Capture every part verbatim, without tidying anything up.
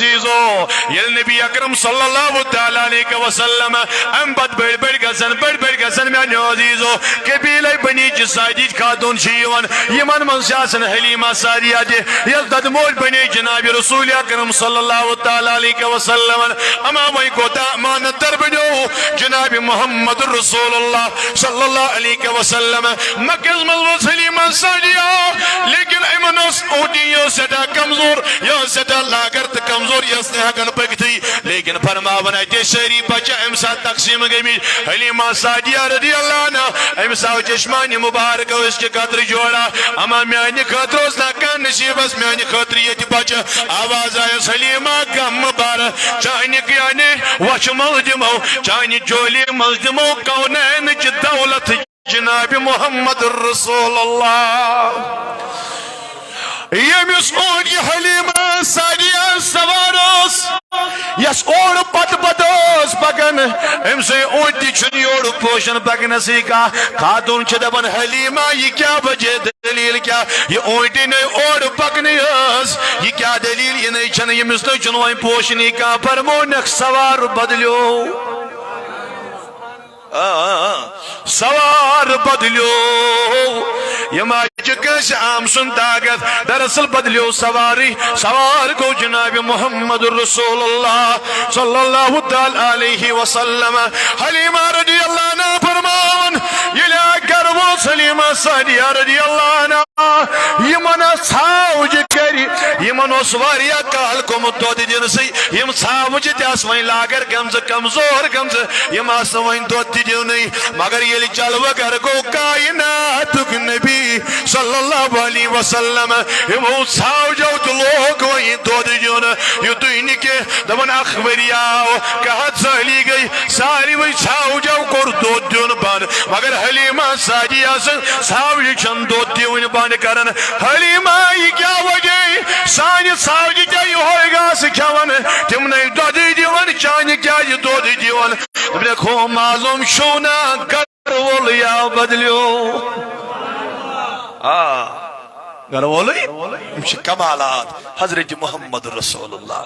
عزیزو، ییٚلہِ نبی اکرم صلی اللہ تعالیٰ علیہ وسلم امہِ پتہٕ بٔڑۍ بٔڑۍ گژھن، بٔڑۍ بٔڑۍ گژھن میانیو عزیزو، قبیلے بنی سعدی خاتون چھِ یِوان، یِمن منٛز چھِ آسان حلیمہ سعدیہ تہِ، یۄس دۄدٕ موج بنے جناب رسول اکرم صلی اللہ تعالیٰ علیہ وسلم۔ اما وۄنۍ کوتاہ امانت در بنیو جناب محمد رسول اللہ صلی اللہ علیہ وسلم۔ مکس منٛز ؤژھ حلیمہ سعدیہ، لیکن یِمن اوس اوٗنٹی، یہِ اوس سٮ۪ٹھاہ کمزور، یہِ اوس سٮ۪ٹھاہ لاغر تہٕ کمزور، یہِ ٲس نہٕ ہٮ۪کان پٔکِتھٕے۔ لیکن فرماوان اَتہِ ٲسۍ سٲری بچہٕ اَمہِ ساتہٕ تقسیٖم گٔمٕتۍ۔ حلیمہ سعدیہ رضی اللہ عنہا، أمِس آو چشمانِ مبارک، أچھ کہِ قطرٕ جوڑا۔ اما میانہِ خٲطرٕ اوس نہٕ کانٛہہ نصیٖبس، میانہِ خٲطرٕ ییٚتہِ بچہٕ۔ آواز آیس حلیمہ غم مبارک، چانہِ یعنی وۄچھِ منٛز دِمو، چانہِ جولی منٛز دِمو کونینٕچ دولت۔ جناب محمد رسول اللہ، ییٚمِس اوٗنٹہِ حلیمہ سعدیہ سوار ٲس، یۄس اورٕ پتہٕ پتہٕ ٲس پکان، أمۍ سٕے اوٗنٹہِ چھُنہٕ یورٕ پوشان پکنسٕے کانٛہہ۔ خاتوٗن چھِ دپان، حلیمہ، یہِ کیٛاہ وجہ، دلیل کیٛاہ؟ یہِ اوٗنٹہِ نے اورٕ پکنٕے ٲس، یہِ کیٛاہ دلیل؟ یہِ نے چھنہٕ، ییٚمِس نے چھُنہٕ وۄنۍ پوشنٕے کانٛہہ۔ فرمونکھ، سوار بدلیو۔ آ، سوار بدلیو۔ یہِ ما چھِ کٲنٛسہِ عام سُنٛد طاقت؟ دراصل بدلیو سوارٕے، سوار گوٚو جناب محمد رسول اللہ صلی اللہ تعالیٰ علیہ وسلم۔ حلیمہ رضی اللہ عنہا فرماوان، ییٚلہِ گرٕ ووت حلیمہ سعدیہ رضی اللہ عنہا، یِمن ٲس ژھاوجہِ کرِ، یِمن اوس واریاہ کال گوٚمُت دۄد دِنسٕے۔ یِم ژھاوجہِ تہِ آسہٕ وۄنۍ لاغر گٔمژٕ، کمزور گٔمژٕ، یِم آسہٕ نہٕ وۄنۍ دۄد تہِ دِونٕے۔ مگر ییٚلہِ جلوٕ گر گوٚو کائناتُک نبی صلی اللہ علیہ وسلم، یِمو ژھاوجو تہِ لوگ وۄنۍ دۄد دیُن۔ یُتُے نہٕ کینٛہہ، دپان اکھ ؤری آو، کہت سٲلی گٔے، ساروٕے ژھاوجو کوٚر دۄد دیُن بنٛد، مگر حلیمہ سعدیہ سٕنٛز ژھاوجہِ چھَنہٕ دۄد دیُن بنٛد کران۔ حلیمہ، یہِ کیٛاہ وجہ؟ سانہِ ژھاوجہِ کیٛاہ یِہوٚے گاسہٕ کھٮ۪وان، تِمنٕے دۄدٕے دِوان، چانہِ کیٛازِ دۄد دِوان؟ دوٚپنکھ، ہُم معلوم چھُو نا، گرٕ وولٕے آو بدلیو۔ آ، گرٕ وولٕے، یِم چھِ کمالات حضرت محمد رسول اللہ۔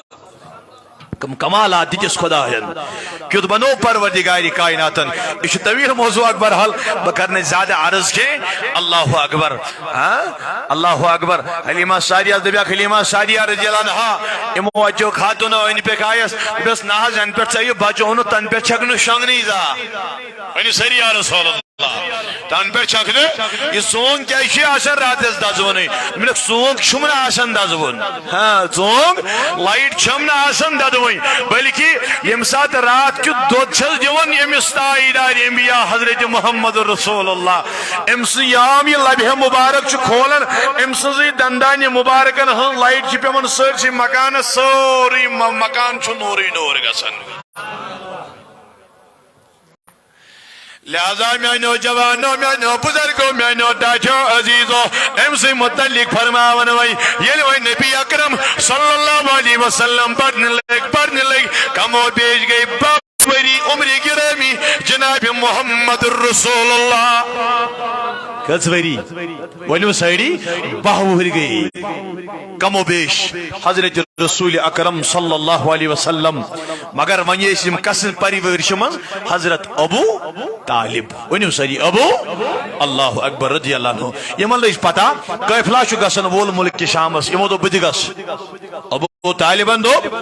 کم کمالات دِتِس خدایَن، کیُتھ بنوو پروردگارِ کائناتن۔ یہِ چھُ طویل موضوع اکھ، بہرحال بہٕ کرٕ نہٕ زیادٕ عرض کینٛہہ۔ اللہ اکبر۔ ہاں؟ اللہ اکبر۔ حلیمہ سعدیہ، دپیاکھ حلیمہ سعدیہ رضی اللہ عنہا، یِمو اَتہِ چیو خاتوٗنو أنٛدۍ پٔکۍ آیس، دوٚپمس، نہ حظ، ینہٕ پٮ۪ٹھ ژےٚ یہِ بچہٕ اوٚنُتھ، تنہٕ پٮ۪ٹھ چھکھ نہٕ شۄنٛگنٕے زانٛہہ۔ ؤنِو سٲری یا رسول اللہ۔ تنہٕ پٮ۪ٹھ چھکھ نہٕ۔ یہِ ژونٛگ کیٛازِ چھُے آسان راتس دزوُنٕے؟ دوٚپمَکھ، ژونٛگ چھُم نہٕ آسان دزوُن۔ ہاں، ژونٛگ، لایٹ چھَم نہٕ آسان دزوٕنۍ، بلکہِ ییٚمہِ ساتہٕ راتھ کیُتھ دۄد چھَس دِوان أمِس تاجدارِ انبیاء حضرت محمد رسول اللہ، أمۍ سٕنٛز یام یہِ لبہِ مبارک چھُ کھولان، أمۍ سٕنٛزٕے دندانہِ مبارکن ہٕنٛز لایٹ چھِ پٮ۪وان سٲرسٕے مکانس، سورُے م-، مکان چھُ نوٗرٕے نوٗر گژھان۔ لہذا میانیو جوانو، میانیو بزرگو، میانیو ٹاٹھیو عزیزو، أمۍ سٕے متعلق فرماوان وۄنۍ، ییٚلہِ وۄنۍ نبی اکرم صلی اللہ علیہ وسلم پرنہِ لٔگۍ، پرنہِ لٔگۍ، کمو بیش گٔے باہ ؤری عمرِ گرامی جناب محمد رسول اللہ۔ کٔژ ؤری؟ ؤنِو سٲری، باہ وُہٕرۍ گٔے۔ کم و بیش حضرت رسول اکرم صلی اللہ علیہ وسلم۔ مگر وۄنۍ ٲسۍ یِم کسن پریوٲرۍ چھِ منٛز حضرت ابو طالب۔ ؤنِو سٲری، ابو، اللہ اکبر رضی اللہ عنہ۔ یِمن لٔج پتہ، قٲفلہ چھُ گژھان وول ملک شامس۔ یِمو دوٚپ، بہٕ تہِ گژھٕ۔ ابو طالبن دوٚپ،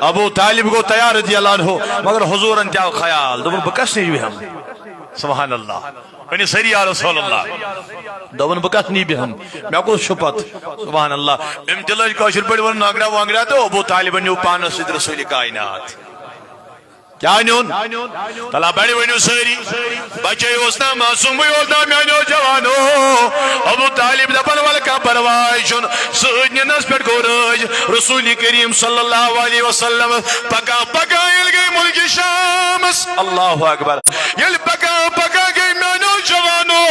ابو طالب گوٚو تیار رضی اللہ عنہ، مگر حضورن تہِ آو خیال، دوٚپُن، بہٕ کس نِش بیٚہمہٕ؟ سبحان اللہ۔ ؤنِو سٲری یا رسول اللہ۔ دوٚپُن، بہٕ کتھ نی بیٚہمہٕ؟ مےٚ کُس چھُ پتہٕ؟ سبحان اللہ۔ أمۍ تہِ لٲج کٲشِر پٲٹھۍ وَنُن نانٛگڑا وانٛگڑا تہٕ ابو طالبن نیوٗ پانس سۭتۍ رسول کائنات۔ کیٛاہ نیوٗن؟ تلا بڑِ ؤنِو سٲری۔ بچے اوس نا معصومٕے اوس نا میٛانیو جوانو۔ ابو طالب دپان، ولہٕ کانٛہہ پرواے چھُنہٕ۔ سۭتۍ نِنس پٮ۪ٹھ گوٚو رٲج رسول کریم صلی اللہ علیہ وسلم۔ پکان پکان ییٚلہِ گٔے مُلکہِ شامس۔ اللہ اکبر۔ ییٚلہِ پکان پکان گٔے میانیو جوانو،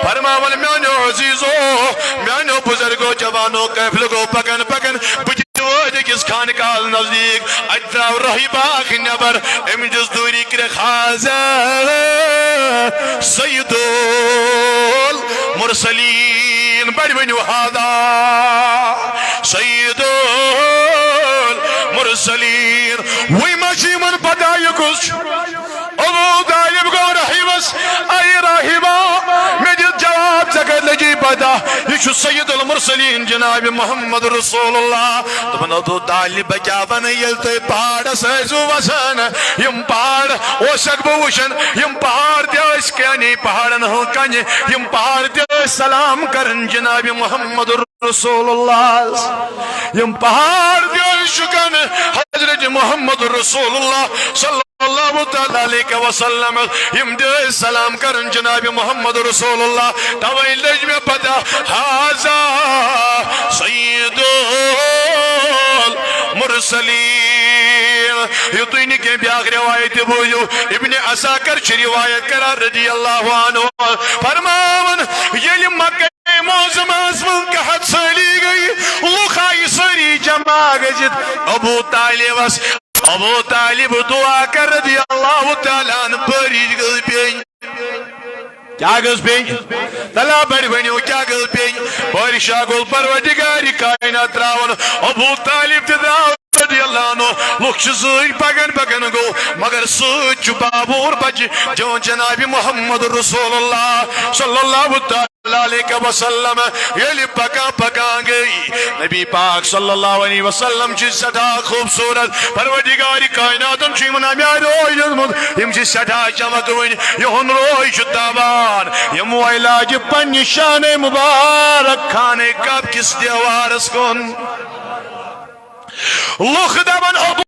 فرماوان میانیو عزیزو، میانیو بزرگو جوانو، قٲفلہٕ گوٚو پکان پکان، بہٕ تہِ وٲتۍ أکِس خانقاہس نزدیٖک۔ اتہِ درٛاو رٲہِب اکھ نٮ۪بر، أمۍ دِژ دوٗری کرٛٮ۪کھ، ہذا سید المرسلین، بڑِ ؤنِو، ہذا سید المرسلين۔ وۄنۍ ما چھِ یِمن پتہ یہِ کُس چھُ؟ ابو طالب گوٚو راہبس، اے راہبا، مےٚ دِ جواب، ژےٚ کتہِ لگی پتہ؟ یہِ چھُ سید المرسلین جناب محمد رسول اللہ۔ دوٚپُن، ابو طالب، بہٕ کیٛاہ ونہٕ، ییٚلہِ تُہۍ پہاڑس ٲسِو وسان، یِم پہاڑ اوسکھ بہٕ وٕچھان، یِم پہاڑ تہِ ٲسۍ کیٛاہ نی پہاڑن ہٕنٛز کنہِ، یِم پہاڑ تہِ ٲسۍ سلام کران جناب محمد رسول اللہ۔ یِم پہاڑ تہِ ٲسۍ شُکان حضرت محمد رسول اللہ صلی اللہ تعالیٰ علیہ وسلم، یِم تہِ ٲسۍ سلام کران جناب محمد رسول اللہ۔ توے لٔج مےٚ پتہ، هذا سید المرسلین۔ یہِ تُہۍ نہٕ کینٛہہ، بیٛاکھ روایت تہِ بوٗزِو، ابن عساکر چھِ روایت کران رضی اللہ عنہ، فرماوان، ییٚلہِ مکہ معظمس منٛز کہت سٲلی گٔیہِ، لُکھ آیہِ سٲری جمع گٔژھِتھ۔ ابو طالبس، ابو طالب دعا کر رضی اللہ تعالیٰ عنہ، بٲرِش گٔژھ پیٚنۍ۔ کیٛاہ گٔژھ پیٚنۍ؟ تلا بڑِ ؤنِو، کیٛاہ گٔژھ پیٚنۍ؟ بٲرِشا گوٚژھ پروردگار کائنات تراوُن۔ ابو طالب تہِ درٛاو رضی اللہ عنہ۔ لُکھ چھِ زٕے پکان پکان گوٚو، مگر سۭتۍ چھُ بابور بچہِ جوان جناب محمد رسول اللہ صلی اللہ تعالیٰ علیہ وسلم۔ ییٚلہِ پکان پکان گٔے، نبی پاک صلی اللہ علیہ وسلم چھِ سٮ۪ٹھاہ خوٗبصوٗرت، پروردگار کائناتن چھُ یِمن اَمہِ آیہِ روے دیُتمُت، یِم چھِ سٮ۪ٹھاہ چمکوٕنۍ، یِہُنٛد روے چھُ تابان۔ یِمو آیہِ لاجہِ پننہِ شانِ مبارک خانہ کعبہ کِس دیوارس کُن۔ لُکھ دپان، ابو